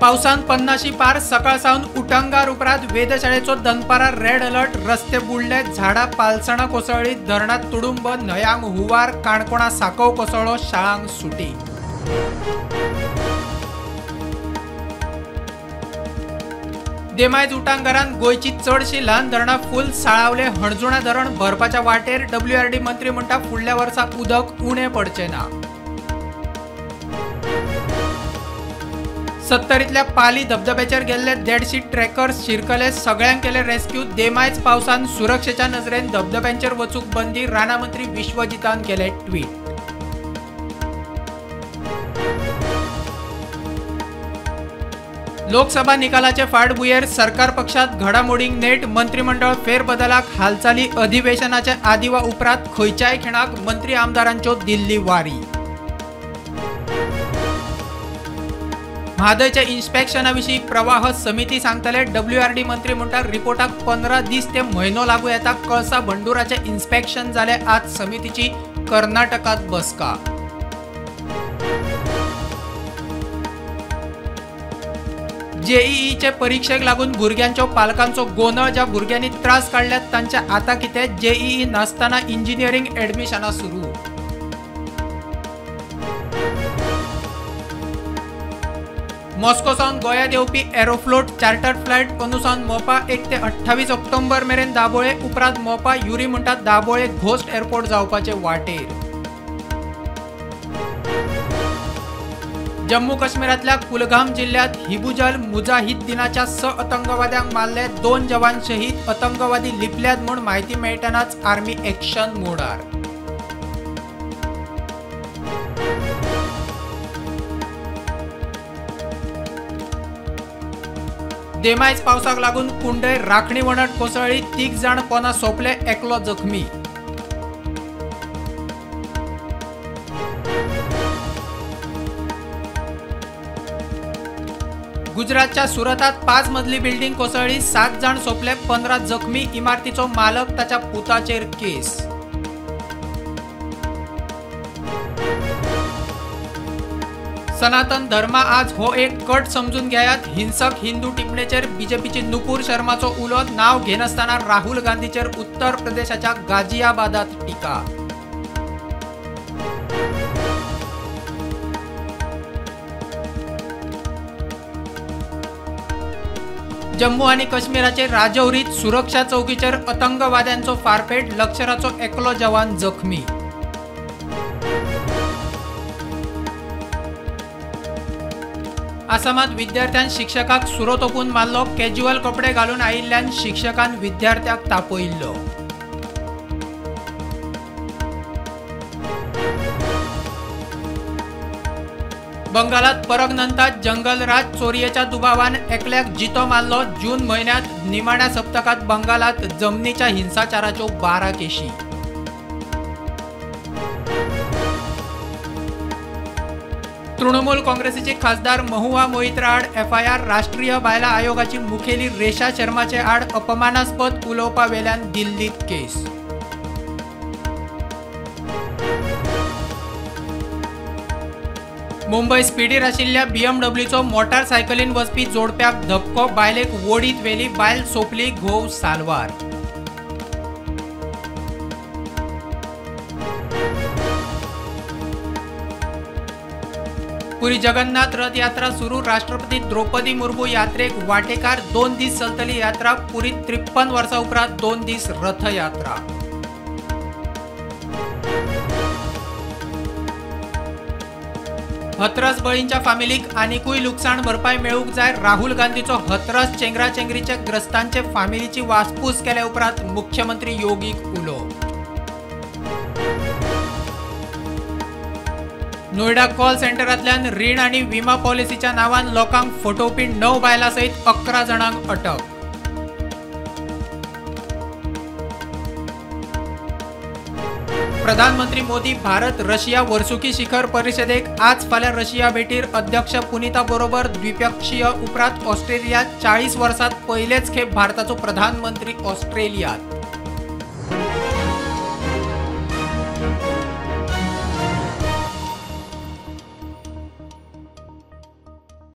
पावसान 50 पार सकाळ सावन उटंगार उपरांत वेधशाळेचो दनपारा रेड अलर्ट। रस्ते बुडले, झाडां पालसणां कोसळ्ळी, धरणांत तुडुंब, न्हंयांक हुंवार, काणकोणा सांकव कोसळ्ळो, शाळांक सुटी। देमायज उटांगारान गोंयची चडशी ल्हान धरणां फूल साळावले। हणजुणा धरण भरपाच्या वाटेर डब्ल्यूआरडी मंत्री म्हणटा फुडल्या वर्सा उदक उणें पडचें ना। 70तल्या पाली धबधब्याचेर गेल्ले 150 ट्रेकर्स शिरकले, सगळ्यांक केले रेस्क्यू। देमायज पावसान सुरक्षेच्या नजरेन धबधब्यांचेर वचूंक बंदी, राना मंत्री विश्वजितान केले ट्वीट। लोकसभा निकालाचे फाटभुंयेर सरकार पक्षात घडामोडींक नेट, मंत्रिमंडळ फेरबदलाक हालचाली। अधिवेशनाचे आदी वा उपरांत खंयच्याय खिणाक मंत्री आमदारांच्यो दिल्ली वारी। म्हादयच्या इन्स्पेक्शना विशीं प्रवाह समिती सांगतले। डब्ल्यूआरडी मंत्री म्हणटा रिपोर्टाक 15 दीस ते म्हयनो लागू येता। कळसा भंडुराचे इन्स्पेक्शन जाले, आज समितीची कर्नाटकात बसका। जेईईचे परीक्षेक लागून भुरग्यांच्यो पालकांचो गोंदळ, ज्या भुरग्यांनी त्रास काडल्यात तांचे आतां कितें? जेईई नासतना इंजिनियरींग एडमिशनां सुरू। मॉस्को सावन गोंयांत येवपी एरोफ्लोट चार्टर्ड फ्लायट अंदू सावन मोपा 1 ते 28 ऑक्टोबर मेरेन दाबोळे, उपरांत मोपा युरी म्हणटा दाबोळे घोस्ट एअरपोर्ट जावपाचे वाटेर। जम्मू काश्मीरांतल्या कुलगाम जिल्ह्यात हिबुजल मुजाहिद्दीनाच्या 6 आतंकवाद्यांक मारले, 2 जवान शहीद। आतंकवादी लिपल्यात म्हूण म्हायती मेळटनाच आर्मी एक्शन मोडार। देमायज पावसाक लागून कुंडय राखणी वणट कोसळ्ळी, 3 जाण कोना सोंपले, एकलो जखमी। गुजरातच्या सुरतात 5 मजली बिल्डिंग कोसळ्ळी, 7 जाण सोंपले, 15 जखमी। इमारतीचो मालक ताच्या पुताचेर केस। सनातन धर्मा आज हो एक कट समजून घेयात, हिंसक हिंदू टिप्पणेचेर बीजेपीची नुपूर शर्माचो उलो, नाव घेनासतना राहुल गांधीचेर उत्तर प्रदेशाच्या गाजियाबादात टीका। जम्मू आनी काश्मीराचे राजौरीत सुरक्षा चौकीचेर आतंकवाद्यांचो फारपेट, लष्कराचो एकलो जवान जखमी। आसामात विद्यार्थ्यान शिक्षकाक सुरो तोपून मारलो, कॅज्युअल कपडे घालून आयिल्ल्यान शिक्षकान विद्यार्थ्याक तापयिल्लो। बंगालात परगनंतात जंगलराज चोरयेच्या दुबावान एकल्याक जितो मारलो। जून म्हयन्यांत निमाण्या सप्तकांत बंगालात जमनीच्या हिंसाचाराच्यो 12 केशी। तृणमूल काँग्रेसीची खासदार महुआ मोहित्रा आड एफआयआर, राष्ट्रीय बायलां आयोगाची मुखेली रेशा शर्माचे आड अपमानास्पद उलोवपा वेल्यान दिल्लीत केस। मुंबय स्पिडीर आशिल्ल्या बीएमडब्ल्यूचो मोटारसायकलीन वचपी जोडप्याक धपको, बायलेक वोडीत व्हेली, बायल सोंपली, घोव साल्वार। पुरी जगन्नाथ रथ यात्रा सुरू, राष्ट्रपती द्रौपदी मुर्मू यात्रेक वाटेकार। 2 दीस चलतली यात्रा, पुरी 53 वर्सां उपरांत 2 दीस रथयात्रा। हथरस बळींच्या फामिलीक आनिकूय लुकसाण भरपाय मेळूंक जाय। राहुल गांधीचो हथरस चेंगराचेंगरीच्या ग्रस्तांचे फामिलीची वासपूस केल्या उपरांत मुख्यमंत्री योगीक उलो। नोएडा कॉल सेंटरांतल्यान रीण आनी विमा पॉलिसीच्या नांवान लोकांक फटोवपी 9 बायलां सयत 11 जाणांक अटक। प्रधानमंत्री मोदी भारत रशिया वर्सुकी शिखर परिषदेक आज फाल्यां रशिया भेटीर अध्यक्ष पुनिता बरोबर द्विपक्षीय। उपरांत ऑस्ट्रेलिया 40 वर्सांत पयलेच खेप भारताचो प्रधानमंत्री ऑस्ट्रेलियात।